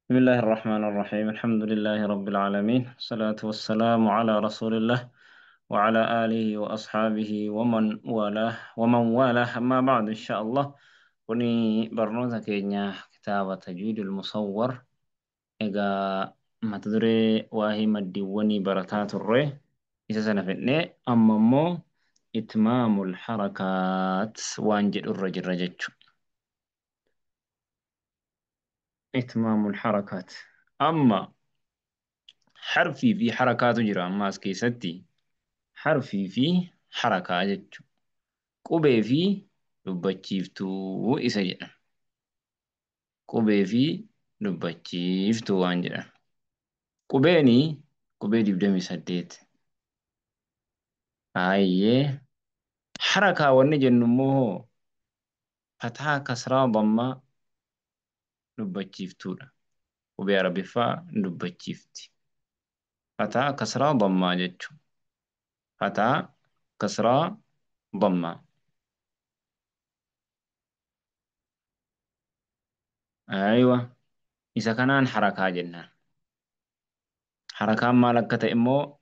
بسم الله الرحمن الرحيم. الحمد لله رب العالمين، الصلاة والسلام على رسول الله وعلى آله وأصحابه ومن والاه ومن والاه. أما بعد، إن شاء الله كوني برنوتا كينيا كتاب تجويد المصور إذا ما تدري واهي مدوني بركات الري إذا سنفتني أما مو إتمام الحركات وانجل الرجل رجل إتمام الحركات. أما حرفي في حركات جرى أما كيستي حرفي في حركة جتشو قبي في دبتشيفتو إسا جرى قبي في دبتشيفتو وان جرى قبيني قبي دبدمي سديت آيه حركة ونجن نمو فتحة كسرة ضمة دبتشيفتو قبي عربي فا دبتشيفتي فتحة كسرة ضمة جتشو فتحة كسرة ضمة. أيوة إذا كان حركة جنة حركة ما لك تأمو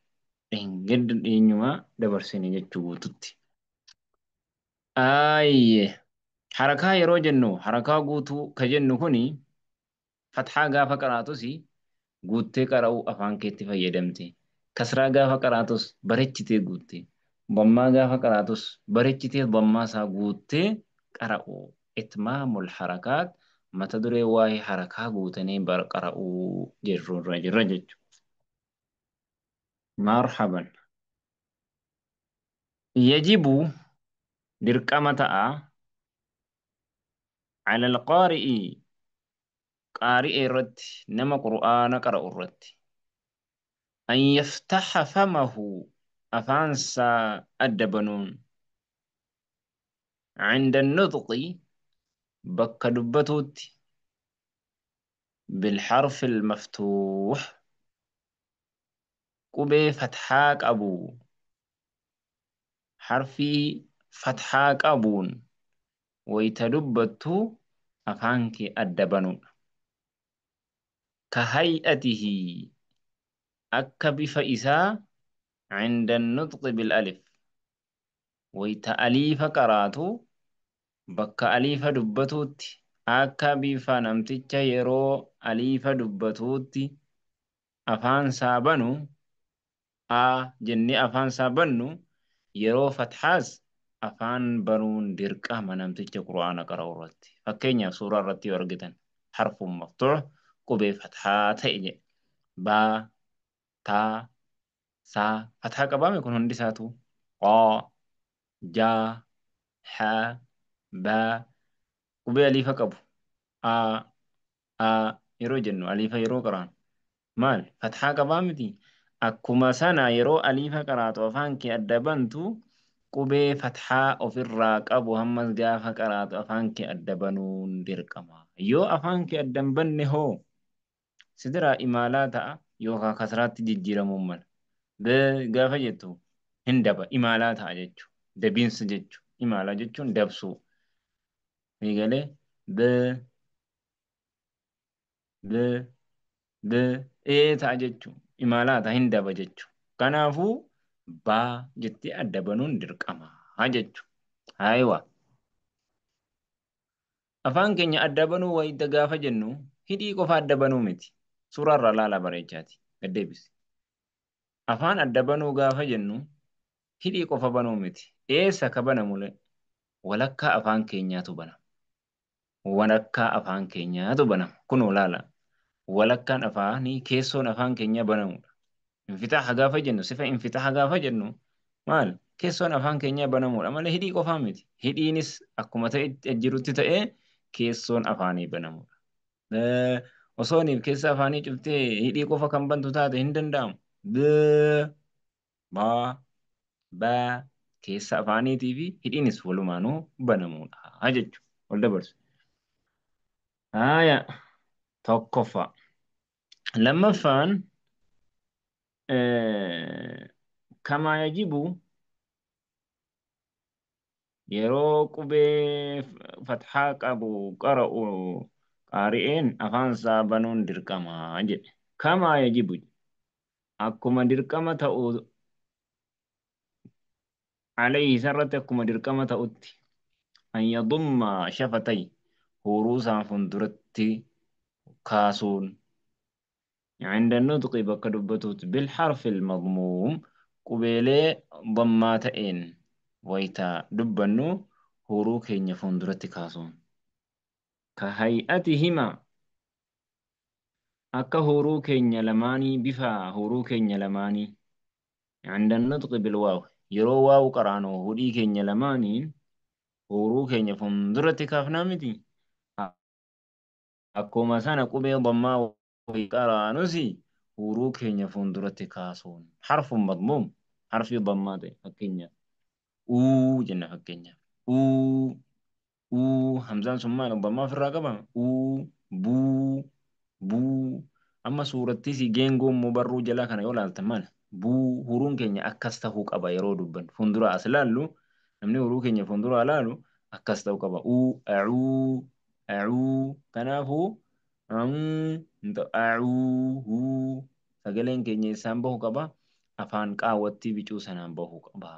إن جد إنما دبرسيني جتشو تتي أي حركة يرو جنو حركة قوتو كجنو كوني فتحة غافة قراتوسي guuttee qara'uu afaan keetti fayyadamte. Kasraa gaafa qaraatus bareechitee guutte. Dammaa gaafa qaraatus bareechitee dammaa isaa guuttee qara'u. Itmaamul harakaat mata duree waa'ee harakaa guutanii qara'uu jirru irra jirra jechuudha. Marhaban. Yajibu dirqama ta'a ala alqaari'i qaari'ee irratti nama qur'aana qara'u irratti an yaftaha famahu afaansaa adda banuun عند النطق bakka dubbatuutti بالحرف المفتوح qubee fatxaa qabu harfii fatxaa qabuun wayita dubbattu afaan kee adda banuudha. كهيئته akka bifa isaa عند النطق بالألف wayita aliifa qaraatu bakka aliifa dubbatuutti akka bifa namticha yeroo aliifa dubbatuutti afaan isaa banu a jennee afaan isaa bannu yeroo fatxaas afaan banuun dirqama namticha qur'aana qara'u irratti. Fakkeenyaaf suuraa irratti yoo argitan harfuun maftuux qubee fatxaa ta'e jedhe. Baa, taa, saa fatxaa qabaame kun hundi isaatu qaa, jaa, haa, baa qubee aliifa qabu. A, a yeroo jennu aliifa yeroo qara'an maal fatxaa qabaa miti. Akkuma sana yeroo aliifa qaraatu afaan kee adda bantu qubee fatxaa ofirraa qabu hammas gaafa qaraatu afaan kee adda banuun dirqama. Yoo afaan kee adda hin banne hoo sidiraa imaalaa ta'a yookaan kasraatti jijjiiramuun mala. Gaafa jettu hin daba imaalaa ta'a jechuudha. Dabiinsa jechuudha. Imaalaa jechuun dabsuu. Eegalee b b b ee ta'a jechuudha. Imaalaa ta'a hin daba jechuudha. Kanaafuu baa jettee adda banuun dirqama jechuudha. Haayiwa. Afaan keenya adda banuu wayita gaafa jennu hidhii qofa adda banuu miti. Suuraa irraa ilaalaa bareechaati. Gad deebisi. Afaan adda banuu gaafa jennu hidhii qofa banuu miti. Eessa ka banamu walakkaa afaan keenyaatu banama. Walakkaa afaan keenyaatu banama. Kunoo ilaala. Walakkaan afaanii keessoon afaan keenyaa banamudha. Infitaaha gaafa jennu sifa infitaaha gaafa jennu maal keessoon afaan keenyaa banamuudha malee hidhii qofaa miti. Hidhiinis akkuma ta'e jirutti ta'ee keessoon afaanii banamuudha. Osoo niif keessa afaanii cuftee hidhii qofa kan bantu taate hin danda'amu. B, ba, ba keessa afaaniitii fi hidhiinis walumaanuu banamuudha jechuudha. Wal dabarsu. Haaya tokkoffaa. Lammaffaan kamaa yajibu yeroo qubee fatxaa qabu qara'u Qaari'een afaan isaa banuun dirqamaa jedhe. Kamaa yajibu akkuma dirqama ta'u alayhi isarratti akkuma dirqama ta'utti an yadumma shafatay huuruu isaa fuulduratti kaasuun عند النطق bakka dubbatutti بالحرف المضموم qubeelee dammaa ta'een wayita dubbannu huuruu keenya fuulduratti kaasuun كهيئتهما akka huuruu keenya lamaanii bifa huuruu keenya lamaanii عند النطق بالواو yeroo waawu qaraanu hudhii keenya lamaaniin huuruu keenya fuulduratti kaafnaa miti akkuma sana qubee dammaa wayii qaraanus huuruu keenya fuulduratti kaasuun harfun madmuum harfii dammaa ta'e fakkeenyaaf uu jenna fakkeenyaaf uu uu hamzaan sun maal dammaa ofirraa qaba uu buu buu amma suurattis geengoo immoo barruu jalaa kana yoo ilaaltan maal buu huruun keenya akkas ta'uu qaba yeroo dubbannu fuuldura as ilaallu namni huruu keenya fuuldura ilaalu akkas ta'uu qaba uu acuu acuu kanaafuu acuu huu sagaleen keenya isaan bahuu qaba afaan qaawwattii bicuu sanaan bahuu qaba.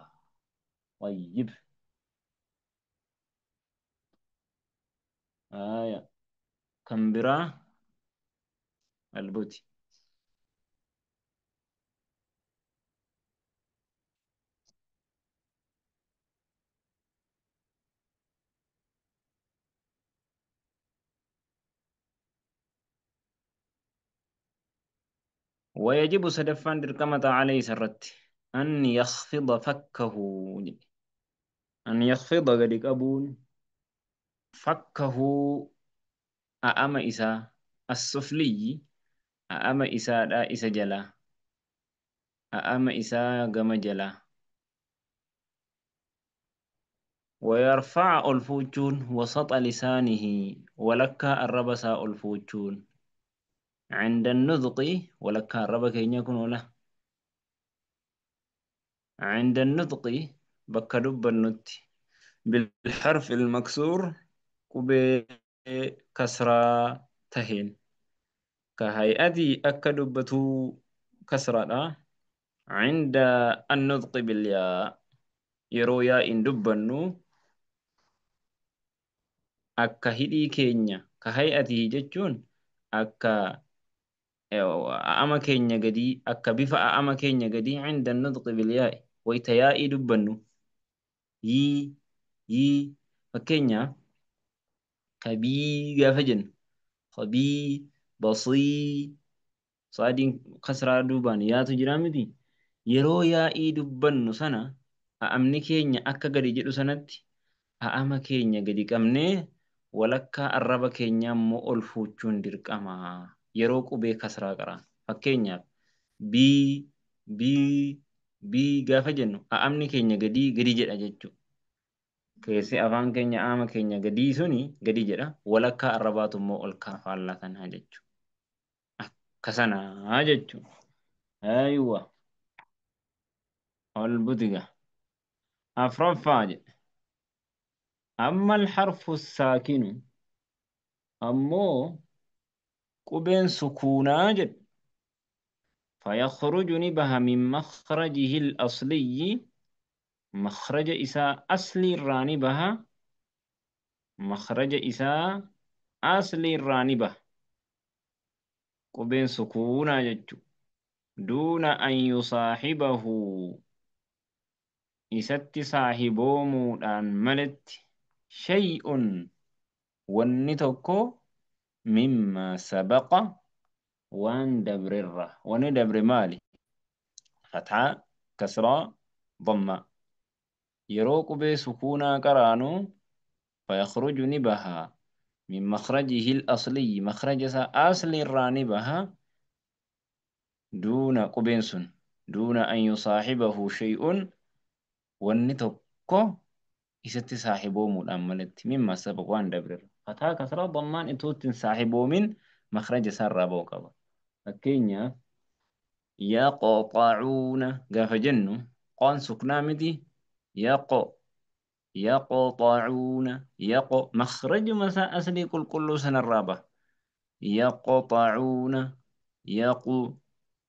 طيب آية kan biraa albuti. ويجب sadaffaan dirqama عليه isarratti أن يخفض فكه أن يخفض gadi qabuun فكه a'ama isaa السفلي a'ama isaadha isa jalaa a'ama isaa gama jalaa ويرفع ol fuuchuun وسط لسانه walakkaa arraba isaa ol fuuchuun عند النطق walakkaa arraba keenya kun ola عند النطق bakka dubbannutti بالحرف المكسور qubee kasraa taheen كهيئتي akka dubbatuu kasraadha عند النطق بالياء yeroo yaa'iin dubbannu akka hidhii keenya كهيئته jechuun akka a'ama keenya gadii akka bifa a'ama keenya gadii عند النطق بالياء wayita yaa'ii dubbannu yii yii fakkeenyaaf kabii gaafa jennu kabii basii saadiin kasraa duubaan yaatu jira miti yeroo yaa'ii dubbannu sana a'amni keenya akka gadi jedhu sanatti a'ama keenya gadi qabnee walakkaa arraba keenyaa immoo ol fuuchuun dirqama yeroo qubee kasraa qaraan fakkeenyaaf bii bii bii gaafa jennu a'amni keenya gadii gadi jedha jechuudha. Keessi afaan keenya a'ama keenya gadii suni gadi jedha walakkaa arrabaatu immoo ol kaafaa kanaa jechuudha. Akka sanaa jechuudha. Aywa ol butiga afraffaa jedhe. أما الحرف الساكن ammoo qubeen sukuunaa jedhe فيخرج ni baha من مخرجه الأصلي مخرج isaa أصلي irraa ni baha مخرج isaa أصلي irraa ni baha qubeen sukuunaa jechuudha دون أن يصاحبه isatti saahiboomuudhaan maletti شيء wanni tokko مما سبق waan dabrerra wanni dabre maali fathaa kasraa damma yeroo qubee sukuunaa qaraanu فيخرج ni baha من مخرجه الأصلي مخرج isaa أصلي irraa ni baha دون qubeen sun دون أن يصاحبه شيء wanni tokko isatti saahiboomuudhaan maletti مما سبق waan dabrerra fathaa kasraa dammaan itoo ittiin saahiboomin makhraja isaarraa ba'uu qaba. Fakkeenyaaf يقطعون gaafa jennu qaan suknaa miti yaqo يقطعون yaqo makhrajuma isaa aslii qulqulluu sanarraa baha. Yaqxacuuna, yaqu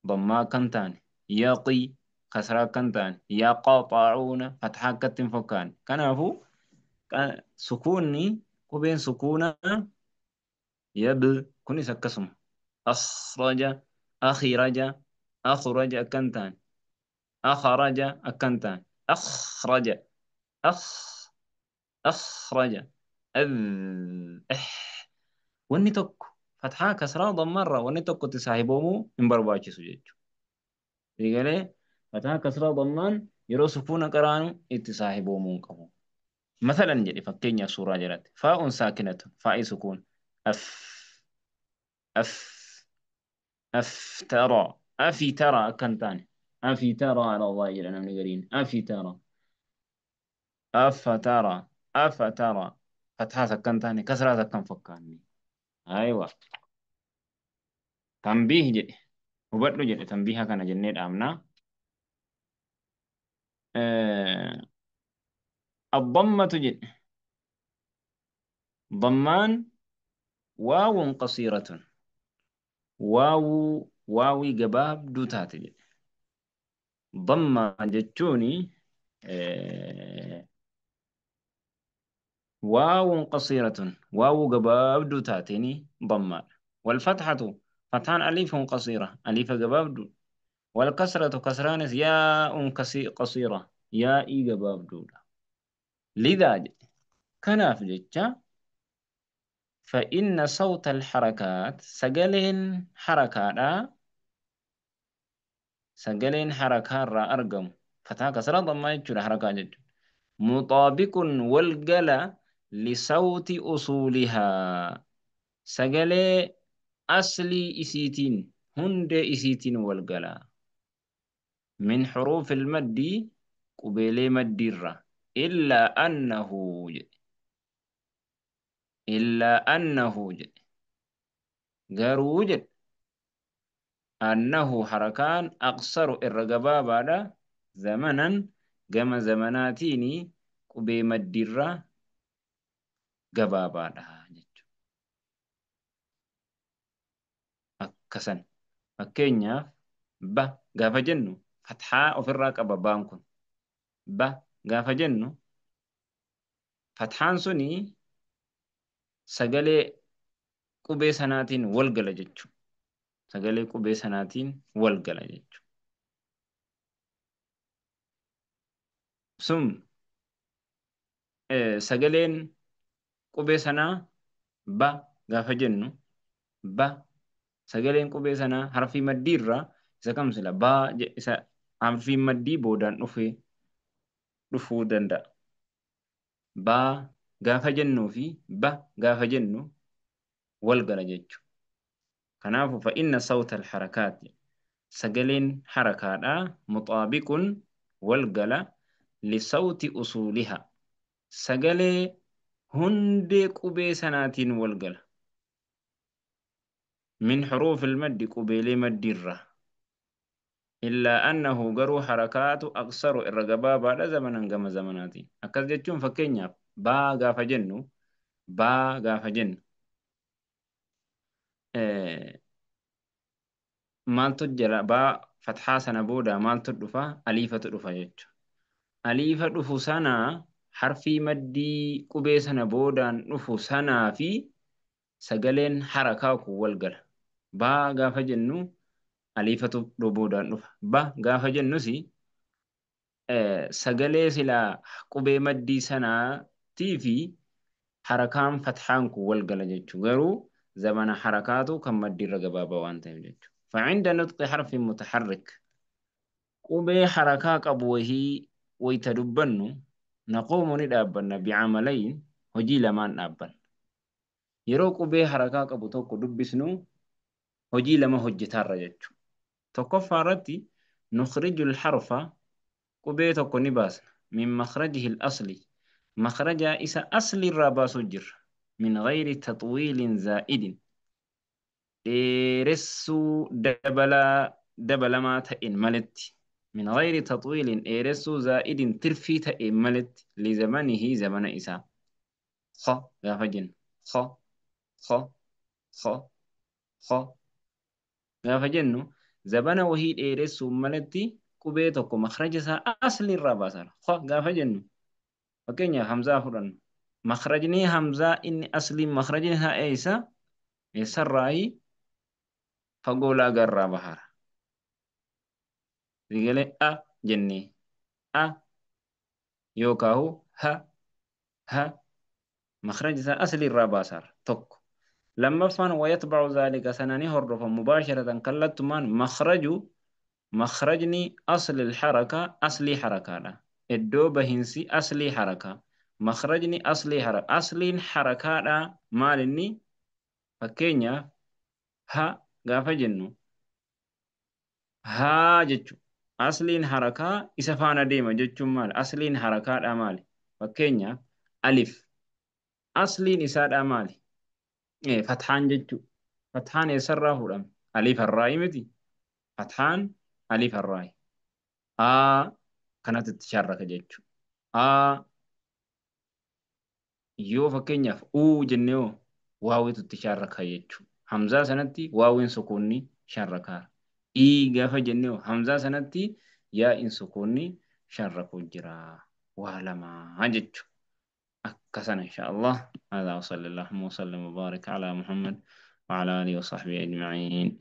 dammaa akkan taane, yaqi kasraa akkan taane, yaqxacuuna fatxaa akkatti hin fakkaanne. Kanaafuu sukuunni qubeen sukuunaa yab kunis akkasuma akhraja, akhiraja, akhraja akkan taane, akhraja akkan taane, akhraja, akh, akhraja, adh, eh. Wanni tokko fatxaa kasraa dammaarraa wanni tokko itti saahiboomuu hin barbaachisu jechuudha. Eegalee fatxaa kasraa dammaan yeroo sukuuna qaraanu itti saahiboomuu hin qabu. Masalan jedhe fakkeenyaaf suuraa jalatti faa'uun saakinatu faa'i sukuun af, af, aftara, afitara akkan taane, afitara ala Allah jedha namni gariin, afitara, afatara, afatara, fatxaas akkan taane kasraas akkan fakkaanne. Aywa, tanbiih jedhe hubadhu jedhe tanbiiha kana jennee dhaamna. الضمة jedhe ضمان واو قصيرة، واو واوي gabaabduu taate jedhe. ضمة jechuuni واو قصيرة، واو gabaabduu taateni ضمة. والفتحة فتحان أليف قصيرة، أليف gabaabduu. والكسرة كسرانس ياء قصيرة، ياء gabaabduu. لذا كناف جتة فإن صوت الحركات سجلين حركات، سجلين حركات را أرقم فتحة كسرة ضمة يجرى حركات جت مطابق والجلا لصوت أصولها، سجل أصلي إسيتين هند إسيتين والجلا من حروف المد قبيل مد الرا إلا أنه إلا أنه جروج أنه حركان أقصر الرقبة بعد زمنا جم زمناتيني قبي مدرة قبابا أكسن فكينيا ب قاف جنو فتحة وفي الرقبة بانكن ب قاف جنو فتحان سني سجلي قبي سناتين والقلا جتشو سجلي قبي سناتين والقلا جتشو ثم سجلين قبي سنة ب قاف جنو ب سجلين قبي سنة حرفي مديرة إذا كم سلا با إذا حرفي مدي بودان نفي رفو دندا با قاف جنو في ب قاف جنو والقلا جتشو. كنافو فإن صوت الحركات سجلين حركات مطابق والقلا لصوت أصولها سجل هند قبي سناتين والقلا من حروف المد قبيل مد الرا إلا أنه قرو حركات أقصر الرقبة بعد زمن قم زمناتي أكد جتشون فكينيا با قاف جنو با قاف جنو مالتو جلا با فتحة سنة بودا مالتو دفا أليفة دفا جتشو أليفة دفو سنة حرفي مدي قبي سنة بودا دفو سنة في سجلين حركاكو والقل با قاف جنو أليفة بودا دفا با قاف جنو سي سجلي سلا قبي مدي سنة تيفي حركان فتحانكو والقل جتشو غيرو زمن حركاته كم مدي الرقبة وانت جتشو. فعند نطق حرف متحرك قبي حركاك أبوه ويتدبنو نقوم ندابن بعملين هجي لما نابن يرو قبي حركاك أبو توكو دبسنو هجي لما هجتار جتشو تكفرتي نخرج الحرف قبي توكو نباس من مخرجه الأصلي مخرج إسا أصلي الراباس جر من غير تطويل زائد إيرسو دبلا دبلا ما تئن ملت من غير تطويل إيرسو زائد ترفي تئن ملت لزمنه زمن إسا خ يا فجن خ خ خ Kho gaafa jennu zabana wahii dheeressuun malatti qubee tokko makhraja isaa asli irraa baasaara. Kho gaafa jennu fakkeenyaaf hamzaa fudhannu. Makhrajni hamzaa inni asliin makhrajni isaa eessa? Eessarraayi? Fagoo laagarraa bahaara. Rigalee a jennee a yookaahu ha ha makhraja isaa asli irraa baasaara tokko. Lammaffaan wayatbacu zaalika sana ni hordofa mubaasharatan kallattumaan makhraju makhrajni asli alharaka aslii harakaadha. Iddoo bahinsi aslii harakaa. Makhrajni aslii haraka asliin harakaadha maal inni? Fakkeenyaaf ha gaafa jennu haa jechuudha. Asliin harakaa isa faana deema jechuun maali? Asliin harakaadha maali? Fakkeenyaaf alif asliin isaadha maali? Fathaan jechuudha. Fathaan eessarraa fuudhame? Alif harraayi miti? Fathaan alif harraayi. Aa kanatti itti sharraka jechuudha. Aa yoo fakkeenyaaf uu jennee hoo waawitu itti sharraka jechuudha. Hamzaa sanatti waawiin sukuunni sharrakaara. Ii gaafa jennee hoo hamzaa sanatti yaa'iin sukuunni sharrakuu jira. Waa lamaa jechuudha. Akkasana insha Allah. هذا وصلى اللهم وسلم وبارك على محمد وعلى آله وصحبه أجمعين.